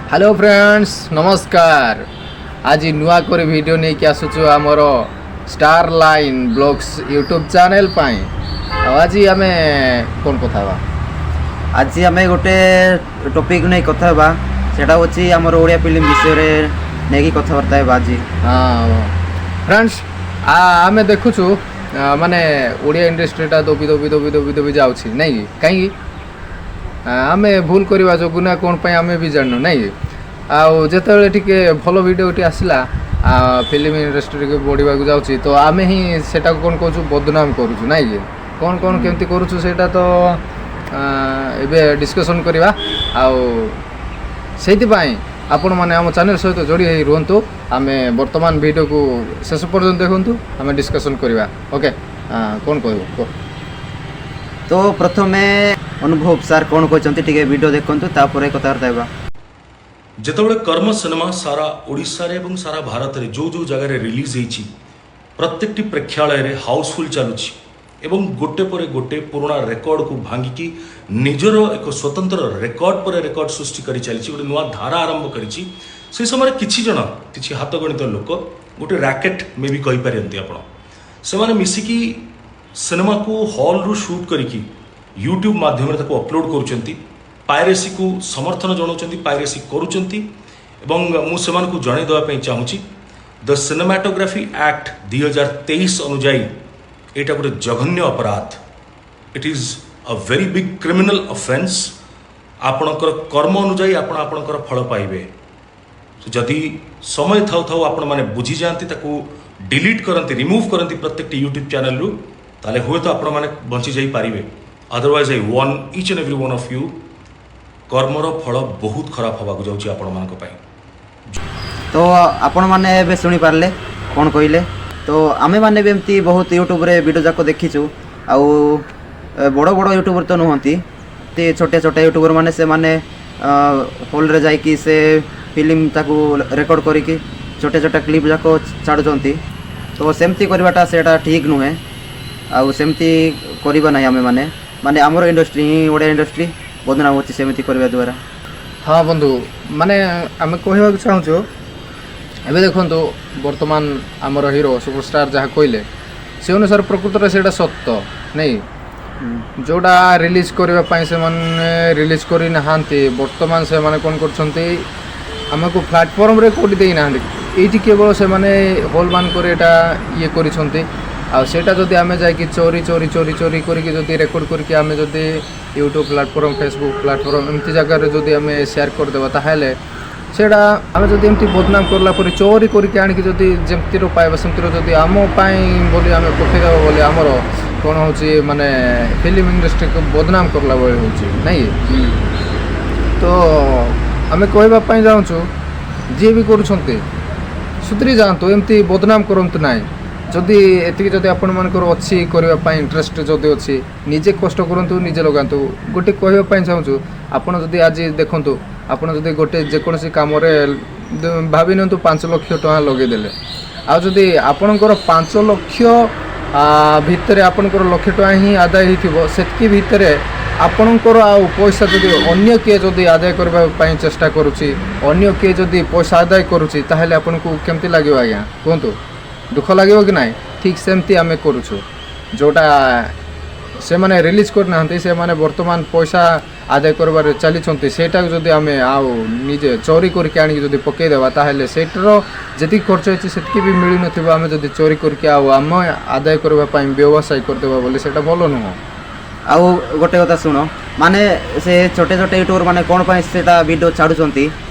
Hello friends, ନମସ୍କାର। ଆଜି ନୂଆ କରି ଭିଡ଼ିଓ ନେଇକି ଆସୁଛୁ ଆମର star line blogs YouTube channel ପାଇଁ। ଆଉ ଆଜି ଆମେ କ'ଣ କଥା ହେବା? ଆଜି ଆମେ ଗୋଟେ ଟପିକ୍ ନେଇ କଥା ହେବା। ସେଇଟା ହେଉଛି ଆମର ଓଡ଼ିଆ ଫିଲ୍ମ ବିଷୟରେ ନେଇକି କଥାବାର୍ତ୍ତା ହେବା ଆଜି। ହଁ ଫ୍ରେଣ୍ଡସ୍, ଆମେ ଦେଖୁଛୁ ମାନେ ଓଡ଼ିଆ ଇଣ୍ଡଷ୍ଟ୍ରିଟା ଦବି ଦବି ଦବି ଦବି ଦବି ଯାଉଛି, ନାଇଁ କି? କାହିଁକି? ଆମେ ଭୁଲ କରିବା ଯୋଗୁଁ ନା କ'ଣ ପାଇଁ, ଆମେ ବି ଜାଣିନୁ, ନାଇଁ କି? ଆଉ ଯେତେବେଳେ ଟିକେ ଭଲ ଭିଡ଼ିଓଟି ଆସିଲା, ଫିଲ୍ମ ଇଣ୍ଡଷ୍ଟ୍ରି ଟିକେ ବଢ଼ିବାକୁ ଯାଉଛି, ତ ଆମେ ହିଁ ସେଟାକୁ କ'ଣ କହୁଛୁ? ବଦନାମ କରୁଛୁ, ନାଇଁ କି? କ'ଣ କ'ଣ କେମିତି କରୁଛୁ, ସେଇଟା ତ ଏବେ ଡିସ୍କସନ୍ କରିବା। ଆଉ ସେଇଥିପାଇଁ ଆପଣମାନେ ଆମ ଚ୍ୟାନେଲ୍ ସହିତ ଯୋଡ଼ି ହେଇ ରୁହନ୍ତୁ। ଆମେ ବର୍ତ୍ତମାନ ଭିଡ଼ିଓକୁ ଶେଷ ପର୍ଯ୍ୟନ୍ତ ଦେଖନ୍ତୁ, ଆମେ ଡିସ୍କସନ୍ କରିବା। ଓକେ, କ'ଣ କହିବୁ କୁହ। ତ ପ୍ରଥମେ ଅନୁଭବ ସାର୍ କ'ଣ କହିଛନ୍ତି, ଟିକେ ଭିଡ଼ିଓ ଦେଖନ୍ତୁ, ତାପରେ କଥାବାର୍ତ୍ତା ହେବା। ଯେତେବେଳେ କର୍ମ ସିନେମା ସାରା ଓଡ଼ିଶାରେ ଏବଂ ସାରା ଭାରତରେ ଯେଉଁ ଯେଉଁ ଜାଗାରେ ରିଲିଜ୍ ହେଇଛି, ପ୍ରତ୍ୟେକଟି ପ୍ରେକ୍ଷାଳୟରେ ହାଉସଫୁଲ୍ ଚାଲୁଛି ଏବଂ ଗୋଟେ ପରେ ଗୋଟେ ପୁରୁଣା ରେକର୍ଡକୁ ଭାଙ୍ଗିକି ନିଜର ଏକ ସ୍ୱତନ୍ତ୍ର ରେକର୍ଡ ପରେ ରେକର୍ଡ ସୃଷ୍ଟି କରି ଚାଲିଛି, ଗୋଟେ ନୂଆ ଧାରା ଆରମ୍ଭ କରିଛି, ସେହି ସମୟରେ କିଛି ଜଣ, କିଛି ହାତଗଣିତ ଲୋକ, ଗୋଟେ ରାକେଟ୍ ମେ ବି କହିପାରନ୍ତି ଆପଣ, ସେମାନେ ମିଶିକି ସିନେମାକୁ ହଲ୍ରୁ ସୁଟ୍ କରିକି ୟୁଟ୍ୟୁବ୍ ମାଧ୍ୟମରେ ତାକୁ ଅପଲୋଡ଼ କରୁଛନ୍ତି, ପାଇରେସିକୁ ସମର୍ଥନ ଜଣାଉଛନ୍ତି, ପାଇରେସି କରୁଛନ୍ତି। ଏବଂ ମୁଁ ସେମାନଙ୍କୁ ଜଣାଇ ଦେବା ପାଇଁ ଚାହୁଁଛି, ଦ ସିନେମାଟୋଗ୍ରାଫି ଆକ୍ଟ 2023 ଅନୁଯାୟୀ ଏଇଟା ଗୋଟେ ଜଘନ୍ୟ ଅପରାଧ। It is a very big criminal offence. ଆପଣଙ୍କର କର୍ମ ଅନୁଯାୟୀ ଆପଣ ଆପଣଙ୍କର ଫଳ ପାଇବେ। ଯଦି ସମୟ ଥାଉ ଥାଉ ଆପଣମାନେ ବୁଝିଯାଆନ୍ତି, ତାକୁ ଡିଲିଟ୍ କରନ୍ତି, ରିମୁଭ୍ କରନ୍ତି ପ୍ରତ୍ୟେକଟି ୟୁଟ୍ୟୁବ୍ ଚ୍ୟାନେଲରୁ, ତାହେଲେ ହୁଏତ ଆପଣମାନେ ବଞ୍ଚି ଯାଇପାରିବେ। Otherwise, I warn each and every one of you, କର୍ମର ଫଳ ବହୁତ ଖରାପ ହେବାକୁ ଯାଉଛି ଆପଣମାନଙ୍କ ପାଇଁ। ତ ଆପଣମାନେ ଏବେ ଶୁଣିପାରିଲେ କ'ଣ କହିଲେ। ତ ଆମେମାନେ ବି ଏମିତି ବହୁତ ୟୁଟ୍ୟୁବରେ ଭିଡ଼ିଓ ଯାକ ଦେଖିଛୁ। ଆଉ ବଡ଼ ବଡ଼ ୟୁଟ୍ୟୁବର ତ ନୁହନ୍ତି, ଏମିତି ଛୋଟିଆ ଛୋଟିଆ ୟୁଟ୍ୟୁବର ମାନେ, ସେମାନେ ହଲ୍ରେ ଯାଇକି ସେ ଫିଲ୍ମ ତାକୁ ରେକର୍ଡ଼ କରିକି ଛୋଟିଆ ଛୋଟିଆ କ୍ଲିପ୍ ଯାକ ଛାଡ଼ୁଛନ୍ତି। ତ ସେମିତି କରିବାଟା ସେଇଟା ଠିକ୍ ନୁହେଁ। ଆଉ ସେମିତି କରିବା ନାହିଁ ଆମେମାନେ। ମାନେ ଆମର ଇଣ୍ଡଷ୍ଟ୍ରି ହିଁ, ଓଡ଼ିଆ ଇଣ୍ଡଷ୍ଟ୍ରି ବଦନାମ ହେଉଛି ସେମିତି କରିବା ଦ୍ୱାରା। ହଁ ବନ୍ଧୁ, ମାନେ ଆମେ କହିବାକୁ ଚାହୁଁଛୁ, ଏବେ ଦେଖନ୍ତୁ, ବର୍ତ୍ତମାନ ଆମର ହିରୋ ସୁପରଷ୍ଟାର ଯାହା କହିଲେ, ସେ ଅନୁସାରେ ପ୍ରକୃତରେ ସେଇଟା ସତ ନାଇଁ। ଯେଉଁଟା ରିଲିଜ୍ କରିବା ପାଇଁ ସେମାନେ ରିଲିଜ୍ କରିନାହାନ୍ତି। ବର୍ତ୍ତମାନ ସେମାନେ କ'ଣ କରୁଛନ୍ତି? ଆମକୁ ପ୍ଲାଟଫର୍ମରେ କେଉଁଠି ଦେଇନାହାନ୍ତି। ଏଇଠି କେବଳ ସେମାନେ ହଲ୍ ମାନଙ୍କରେ ଏଇଟା ଇଏ କରିଛନ୍ତି। ଆଉ ସେଇଟା ଯଦି ଆମେ ଯାଇକି ଚୋରି ଚୋରି ଚୋରି ଚୋରି କରିକି ଯଦି ରେକର୍ଡ଼ କରିକି ଆମେ ଯଦି ୟୁଟ୍ୟୁବ୍ ପ୍ଲାଟଫର୍ମ, ଫେସବୁକ୍ ପ୍ଲାଟଫର୍ମ, ଏମିତି ଜାଗାରେ ଯଦି ଆମେ ସେୟାର କରିଦେବା, ତାହେଲେ ସେଇଟା ଆମେ ଯଦି ଏମିତି ବଦନାମ କଲା ପରେ ଚୋରି କରିକି ଆଣିକି ଯଦି ଯେମିତିର ପାଇବା ସେମିତିର ଯଦି ଆମ ପାଇଁ ବୋଲି ଆମେ ପଠେଇଦେବା ବୋଲି, ଆମର କ'ଣ ହେଉଛି, ମାନେ ଫିଲ୍ମ ଇଣ୍ଡଷ୍ଟ୍ରିକୁ ବଦନାମ କଲା ଭଳି ହେଉଛି, ନାଇଁ କି? ତ ଆମେ କହିବା ପାଇଁ ଚାହୁଁଛୁ, ଯିଏ ବି କରୁଛନ୍ତି ସୁଧରି ଯାଆନ୍ତୁ, ଏମିତି ବଦନାମ କରନ୍ତୁ ନାହିଁ। ଯଦି ଏତିକି ଯଦି ଆପଣମାନଙ୍କର ଅଛି କରିବା ପାଇଁ ଇଣ୍ଟରେଷ୍ଟ ଯଦି ଅଛି, ନିଜେ କଷ୍ଟ କରନ୍ତୁ, ନିଜେ ଲଗାନ୍ତୁ। ଗୋଟେ କହିବା ପାଇଁ ଚାହୁଁଛୁ, ଆପଣ ଯଦି ଆଜି ଦେଖନ୍ତୁ, ଆପଣ ଯଦି ଗୋଟେ ଯେକୌଣସି କାମରେ ଭାବି ନିଅନ୍ତୁ 5 ଲକ୍ଷ ଟଙ୍କା ଲଗେଇଦେଲେ, ଆଉ ଯଦି ଆପଣଙ୍କର 5 ଲକ୍ଷ ଭିତରେ ଆପଣଙ୍କର ଲକ୍ଷେ ଟଙ୍କା ହିଁ ଆଦାୟ ହେଇଥିବ, ସେତିକି ଭିତରେ ଆପଣଙ୍କର ଆଉ ପଇସା ଯଦି ଅନ୍ୟ କିଏ ଯଦି ଆଦାୟ କରିବା ପାଇଁ ଚେଷ୍ଟା କରୁଛି, ଅନ୍ୟ କିଏ ଯଦି ପଇସା ଆଦାୟ କରୁଛି, ତାହେଲେ ଆପଣଙ୍କୁ କେମିତି ଲାଗିବ ଆଜ୍ଞା କୁହନ୍ତୁ? ଦୁଃଖ ଲାଗିବ କି ନାହିଁ? ଠିକ୍ ସେମିତି ଆମେ କରୁଛୁ। ଯେଉଁଟା ସେମାନେ ରିଲିଜ୍ କରିନାହାନ୍ତି, ସେମାନେ ବର୍ତ୍ତମାନ ପଇସା ଆଦାୟ କରିବାରେ ଚାଲିଛନ୍ତି, ସେଇଟାକୁ ଯଦି ଆମେ ଆଉ ନିଜେ ଚୋରି କରିକି ଆଣିକି ଯଦି ପକାଇଦେବା, ତାହେଲେ ସେଇଟାର ଯେତିକି ଖର୍ଚ୍ଚ ହେଇଛି ସେତିକି ବି ମିଳୁନଥିବ। ଆମେ ଯଦି ଚୋରି କରିକି ଆଉ ଆମେ ଆଦାୟ କରିବା ପାଇଁ ବ୍ୟବସାୟ କରିଦେବା ବୋଲି, ସେଇଟା ଭଲ ନୁହଁ। ଆଉ ଗୋଟେ କଥା ଶୁଣ, ମାନେ ସେ ଛୋଟ ଛୋଟ ୟୁଟ୍ୟୁବର ମାନେ କ'ଣ ପାଇଁ ସେଇଟା ଭିଡ଼ିଓ ଛାଡ଼ୁଛନ୍ତି?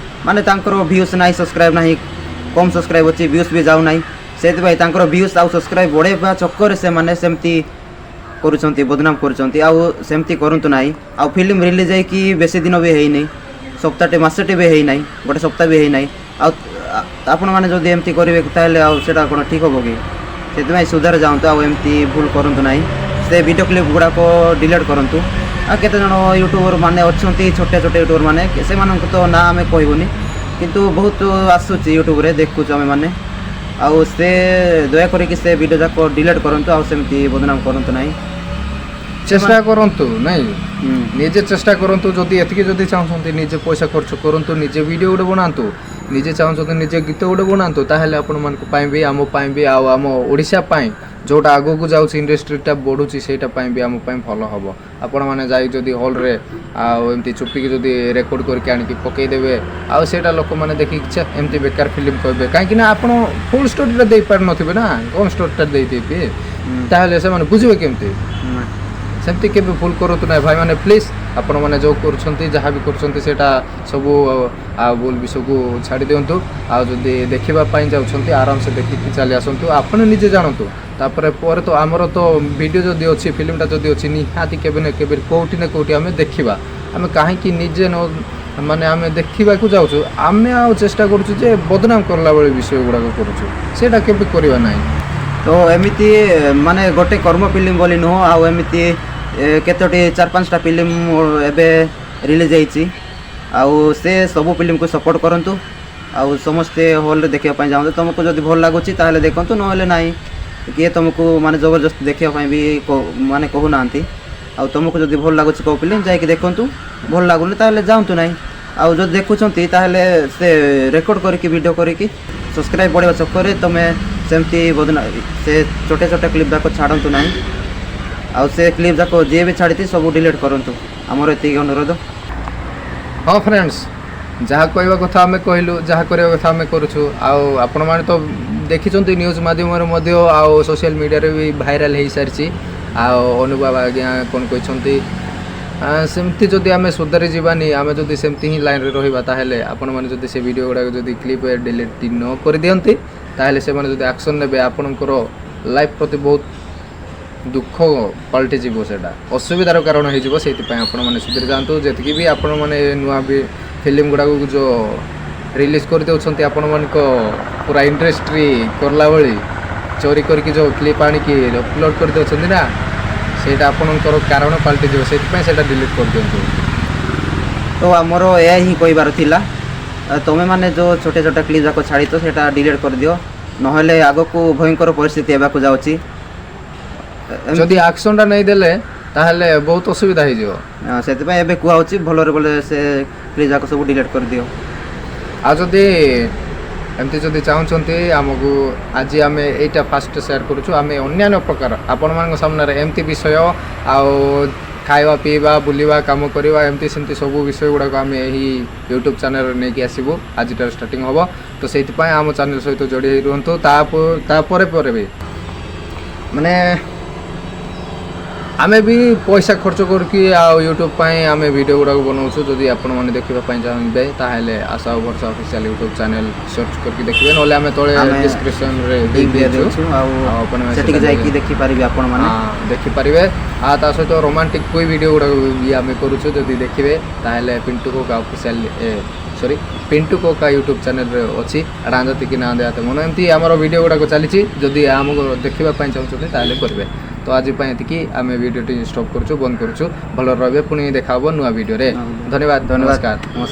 ମାନେ ତାଙ୍କର ଭ୍ୟୁଜ୍ ନାହିଁ, ସବସ୍କ୍ରାଇବ୍ ନାହିଁ, କମ୍ ସବସ୍କ୍ରାଇବ୍ ଅଛି, ଭ୍ୟୁଜ୍ ବି ଯାଉନାହିଁ। ସେଥିପାଇଁ ତାଙ୍କର ଭ୍ୟୁଜ୍ ଆଉ ସବସ୍କ୍ରାଇବ୍ ବଢ଼େଇବା ଚକ୍କରରେ ସେମାନେ ସେମିତି କରୁଛନ୍ତି, ବଦନାମ କରୁଛନ୍ତି। ଆଉ ସେମିତି କରନ୍ତୁ ନାହିଁ। ଆଉ ଫିଲ୍ମ ରିଲିଜ୍ ହେଇକି ବେଶୀ ଦିନ ବି ହେଇନି, ସପ୍ତାହଟେ ମାସଟେ ବି ହେଇନାହିଁ, ଗୋଟେ ସପ୍ତାହ ବି ହେଇନାହିଁ। ଆଉ ଆପଣମାନେ ଯଦି ଏମିତି କରିବେ, ତାହେଲେ ଆଉ ସେଇଟା କ'ଣ ଠିକ୍ ହେବ କି? ସେଥିପାଇଁ ସୁଧାର ଯାଆନ୍ତୁ ଆଉ ଏମିତି ଭୁଲ କରନ୍ତୁ ନାହିଁ। ସେ ଭିଡ଼ିଓ କ୍ଲିପ୍ ଗୁଡ଼ାକ ଡିଲିଟ୍ କରନ୍ତୁ। ଆଉ କେତେଜଣ ୟୁଟ୍ୟୁବର ମାନେ ଅଛନ୍ତି, ଛୋଟିଆ ଛୋଟିଆ ୟୁଟ୍ୟୁବର ମାନେ, ସେମାନଙ୍କୁ ତ ନାଁ ଆମେ କହିବୁନି, କିନ୍ତୁ ବହୁତ ଆସୁଛି ୟୁଟ୍ୟୁବରେ, ଦେଖୁଛୁ ଆମେମାନେ। ଆଉ ସେ ଦୟା କରିକି ସେ ଭିଡ଼ିଓ ଯାକ ଡିଲିଟ୍ କରନ୍ତୁ ଆଉ ସେମିତି ବଦନାମ କରନ୍ତୁ ନାହିଁ। ଚେଷ୍ଟା କରନ୍ତୁ ନାଇଁ, ହୁଁ। ନିଜେ ଚେଷ୍ଟା କରନ୍ତୁ। ଯଦି ଏତିକି ଯଦି ଚାହୁଁଛନ୍ତି, ନିଜେ ପଇସା ଖର୍ଚ୍ଚ କରନ୍ତୁ, ନିଜେ ଭିଡ଼ିଓ ଗୋଟେ ବନାନ୍ତୁ। ନିଜେ ଚାହୁଁଛନ୍ତି, ନିଜେ ଗୀତ ଗୋଟେ ବନାନ୍ତୁ। ତାହେଲେ ଆପଣମାନଙ୍କ ପାଇଁ ବି, ଆମ ପାଇଁ ବି, ଆଉ ଆମ ଓଡ଼ିଶା ପାଇଁ ଯେଉଁଟା ଆଗକୁ ଯାଉଛି, ଇଣ୍ଡଷ୍ଟ୍ରିଟା ବଢ଼ୁଛି, ସେଇଟା ପାଇଁ ବି ଆମ ପାଇଁ ଭଲ ହେବ। ଆପଣମାନେ ଯାଇ ଯଦି ହଲ୍ରେ ଆଉ ଏମିତି ଚୁପିକି ଯଦି ରେକର୍ଡ଼ କରିକି ଆଣିକି ପକେଇଦେବେ, ଆଉ ସେଇଟା ଲୋକମାନେ ଦେଖିକି ଛେ ଏମିତି ବେକାର ଫିଲ୍ମ କହିବେ। କାହିଁକି ନା ଆପଣ ଫୁଲ୍ ଷ୍ଟୋରିଟା ଦେଇପାରିନଥିବେ ନା, କମ୍ ଷ୍ଟୋରିଟା ଦେଇଦେବେ, ତାହେଲେ ସେମାନେ ବୁଝିବେ କେମିତି? ନା। ସେମିତି କେବେ ଭୁଲ କରନ୍ତୁ ନାହିଁ ଭାଇମାନେ, ପ୍ଲିଜ୍। ଆପଣମାନେ ଯେଉଁ କରୁଛନ୍ତି, ଯାହା ବି କରୁଛନ୍ତି, ସେଇଟା ସବୁ ଆଉ ଭୁଲ ବିଷୟକୁ ଛାଡ଼ି ଦିଅନ୍ତୁ। ଆଉ ଯଦି ଦେଖିବା ପାଇଁ ଯାଉଛନ୍ତି, ଆରାମସେ ଦେଖିକି ଚାଲି ଆସନ୍ତୁ। ଆପଣ ନିଜେ ଜାଣନ୍ତୁ। ତାପରେ ପରେ ତ ଆମର ତ ଭିଡ଼ିଓ ଯଦି ଅଛି, ଫିଲ୍ମଟା ଯଦି ଅଛି, ନିହାତି କେବେ ନା କେବେ କେଉଁଠି ନା କେଉଁଠି ଆମେ ଦେଖିବା। ଆମେ କାହିଁକି ନିଜେ ନ ମାନେ ଆମେ ଦେଖିବାକୁ ଯାଉଛୁ, ଆମେ ଆଉ ଚେଷ୍ଟା କରୁଛୁ ଯେ ବଦନାମ କଲା ଭଳି ବିଷୟ ଗୁଡ଼ାକ କରୁଛୁ, ସେଇଟା କେବେ କରିବା ନାହିଁ। ତ ଏମିତି ମାନେ ଗୋଟେ କର୍ମ ଫିଲ୍ମ ବୋଲି ନୁହଁ, ଆଉ ଏମିତି କେତୋଟି ଚାରି ପାଞ୍ଚଟା ଫିଲ୍ମ ଏବେ ରିଲିଜ୍ ହେଇଛି। ଆଉ ସେ ସବୁ ଫିଲ୍ମକୁ ସପୋର୍ଟ କରନ୍ତୁ ଆଉ ସମସ୍ତେ ହଲ୍ରେ ଦେଖିବା ପାଇଁ ଯାଆନ୍ତୁ। ତୁମକୁ ଯଦି ଭଲ ଲାଗୁଛି ତାହେଲେ ଦେଖନ୍ତୁ, ନହେଲେ ନାହିଁ। କିଏ ତୁମକୁ ମାନେ ଜବରଦସ୍ତି ଦେଖିବା ପାଇଁ ବି ମାନେ କହୁନାହାନ୍ତି। ଆଉ ତୁମକୁ ଯଦି ଭଲ ଲାଗୁଛି କେଉଁ ଫିଲ୍ମ, ଯାଇକି ଦେଖନ୍ତୁ। ଭଲ ଲାଗୁନି ତାହେଲେ ଯାଆନ୍ତୁ ନାହିଁ। ଆଉ ଯଦି ଦେଖୁଛନ୍ତି, ତାହେଲେ ସେ ରେକର୍ଡ଼ କରିକି, ଭିଡ଼ିଓ କରିକି ସବସ୍କ୍ରାଇବ୍ ବଢ଼ିବା ଚକ୍କରରେ ତୁମେ ସେମିତି ବଦନା ସେ ଛୋଟ ଛୋଟ କ୍ଲିପ୍ ଯାକ ଛାଡ଼ନ୍ତୁ ନାହିଁ। ଆଉ ସେ କ୍ଲିପ୍ ଯାକ ଯିଏ ବି ଛାଡ଼ିଛି, ସବୁ ଡିଲିଟ୍ କରନ୍ତୁ। ଆମର ଏତିକି ଅନୁରୋଧ। ହଁ ଫ୍ରେଣ୍ଡସ୍, ଯାହା କହିବା କଥା ଆମେ କହିଲୁ, ଯାହା କରିବା କଥା ଆମେ କରୁଛୁ। ଆଉ ଆପଣମାନେ ତ ଦେଖିଛନ୍ତି ନ୍ୟୁଜ୍ ମାଧ୍ୟମରେ ମଧ୍ୟ, ଆଉ ସୋସିଆଲ ମିଡ଼ିଆରେ ବି ଭାଇରାଲ୍ ହେଇସାରିଛି। ଆଉ ଅନୁଭବ ଆଜ୍ଞା କ'ଣ କହିଛନ୍ତି, ସେମିତି ଯଦି ଆମେ ସୁଧାରି ଯିବାନି, ଆମେ ଯଦି ସେମିତି ହିଁ ଲାଇନ୍ରେ ରହିବା, ତାହେଲେ ଆପଣମାନେ ଯଦି ସେ ଭିଡ଼ିଓ ଗୁଡ଼ାକ ଯଦି କ୍ଲିପ୍ ଡିଲିଟ୍ ନ କରିଦିଅନ୍ତି, ତାହେଲେ ସେମାନେ ଯଦି ଆକ୍ସନ୍ ନେବେ, ଆପଣଙ୍କର ଲାଇଫ୍ ପ୍ରତି ବହୁତ ଦୁଃଖ ପାଲଟିଯିବ, ସେଇଟା ଅସୁବିଧାର କାରଣ ହେଇଯିବ। ସେଇଥିପାଇଁ ଆପଣମାନେ ସୁଧୁରି ଯାଆନ୍ତୁ। ଯେତିକି ବି ଆପଣମାନେ ନୂଆ ବି ଫିଲ୍ମ ଗୁଡ଼ାକୁ ଯେଉଁ ରିଲିଜ୍ କରିଦେଉଛନ୍ତି, ଆପଣମାନଙ୍କ ପୁରା ଇଣ୍ଡଷ୍ଟ୍ରି କଲା ଭଳି ଚୋରି କରିକି ଯେଉଁ କ୍ଲିପ୍ ଆଣିକି ଅପଲୋଡ଼ କରିଦେଉଛନ୍ତି ନା, ସେଇଟା ଆପଣଙ୍କର କାରଣ ପାଲଟିଯିବ। ସେଇଥିପାଇଁ ସେଇଟା ଡିଲିଟ୍ କରିଦିଅନ୍ତୁ। ତ ଆମର ଏହା ହିଁ କହିବାର ଥିଲା। ତୁମେମାନେ ଯେଉଁ ଛୋଟ ଛୋଟ କ୍ଲିପ୍ ଯାକ ଛାଡ଼ିଛ, ସେଇଟା ଡିଲିଟ୍ କରିଦିଅ, ନହେଲେ ଆଗକୁ ଭୟଙ୍କର ପରିସ୍ଥିତି ହେବାକୁ ଯାଉଛି। ଯଦି ଆକ୍ସନଟା ନେଇଦେଲେ, ତାହେଲେ ବହୁତ ଅସୁବିଧା ହେଇଯିବ। ସେଥିପାଇଁ ଏବେ କୁହାହେଉଛି, ଭଲରେ ଭଲରେ ସେ କ୍ଲିପ୍ ଯାକ ସବୁ ଡିଲିଟ୍ କରିଦିଅ। ଆଉ ଯଦି ଏମିତି ଯଦି ଚାହୁଁଛନ୍ତି ଆମକୁ, ଆଜି ଆମେ ଏଇଟା ଫାଷ୍ଟ ସେୟାର କରୁଛୁ। ଆମେ ଅନ୍ୟାନ୍ୟ ପ୍ରକାର ଆପଣମାନଙ୍କ ସାମ୍ନାରେ ଏମିତି ବିଷୟ ଆଉ ଖାଇବା, ପିଇବା, ବୁଲିବା, କାମ କରିବା, ଏମିତି ସେମିତି ସବୁ ବିଷୟ ଗୁଡ଼ାକ ଆମେ ଏହି ୟୁଟ୍ୟୁବ୍ ଚ୍ୟାନେଲରେ ନେଇକି ଆସିବୁ। ଆଜିଠାରୁ ଷ୍ଟାର୍ଟିଂ ହେବ। ତ ସେଇଥିପାଇଁ ଆମ ଚ୍ୟାନେଲ୍ ସହିତ ଯୋଡ଼ି ହେଇ ରୁହନ୍ତୁ। ତାପରେ ପରେ ବି ମାନେ ଆମେ ବି ପଇସା ଖର୍ଚ୍ଚ କରିକି ଆଉ ୟୁଟ୍ୟୁବ୍ ପାଇଁ ଆମେ ଭିଡ଼ିଓ ଗୁଡ଼ାକ ବନାଉଛୁ। ଯଦି ଆପଣମାନେ ଦେଖିବା ପାଇଁ ଚାହିଁବେ, ତାହେଲେ ଆଶା ଓ ଭରସା ଅଫିସିଆଲ ୟୁଟ୍ୟୁବ୍ ଚ୍ୟାନେଲ୍ ସର୍ଚ୍ଚ କରିକି ଦେଖିବେ, ନହେଲେ ଆମେ ତଳେ ଆମେ ଡିସ୍କ୍ରିପ୍ସନ୍ରେ ଲିଙ୍କ୍ ଦେଇଦେଇଛୁ। ଦିଆଯାଉଛୁ ଆଉ ଆଉ ଆପଣମାନେ ସେଠିକି ସେଟା ଯାଇକି ଦେଖିପାରିବେ ଆପଣମାନେ। ହଁ, ଦେଖିପାରିବେ। ଆଉ ତା ସହିତ ରୋମାଣ୍ଟିକ୍ କୁଇ ଭିଡ଼ିଓ ଗୁଡ଼ାକ ବି ଆମେ କରୁଛୁ। ଯଦି ଦେଖିବେ, ତାହେଲେ ପିଣ୍ଟୁ କୋକା ଅଫିସିଆଲ, ସରି, ପିଣ୍ଟୁ କୋକା ୟୁଟ୍ୟୁବ୍ ଚ୍ୟାନେଲ୍ରେ ଅଛି। ରାଞ୍ଜତି କି ନା ଦେହାତେ ମନ, ଏମିତି ଆମର ଭିଡ଼ିଓ ଗୁଡ଼ାକ ଚାଲିଛି। ଯଦି ଆମକୁ ଦେଖିବା ପାଇଁ ଚାହୁଁଛନ୍ତି, ତାହେଲେ କରିବେ। ତ ଆଜି ପାଇଁ ଏତିକି। ଆମେ ଭିଡ଼ିଓଟି ଷ୍ଟପ୍ କରୁଛୁ, ବନ୍ଦ କରୁଛୁ। ଭଲରେ ରହିବେ। ପୁଣି ଦେଖା ହେବ ନୂଆ ଭିଡ଼ିଓରେ। ଧନ୍ୟବାଦ। ଧନ୍ୟବାଦ। ନମସ୍କାର। ନମସ୍କାର।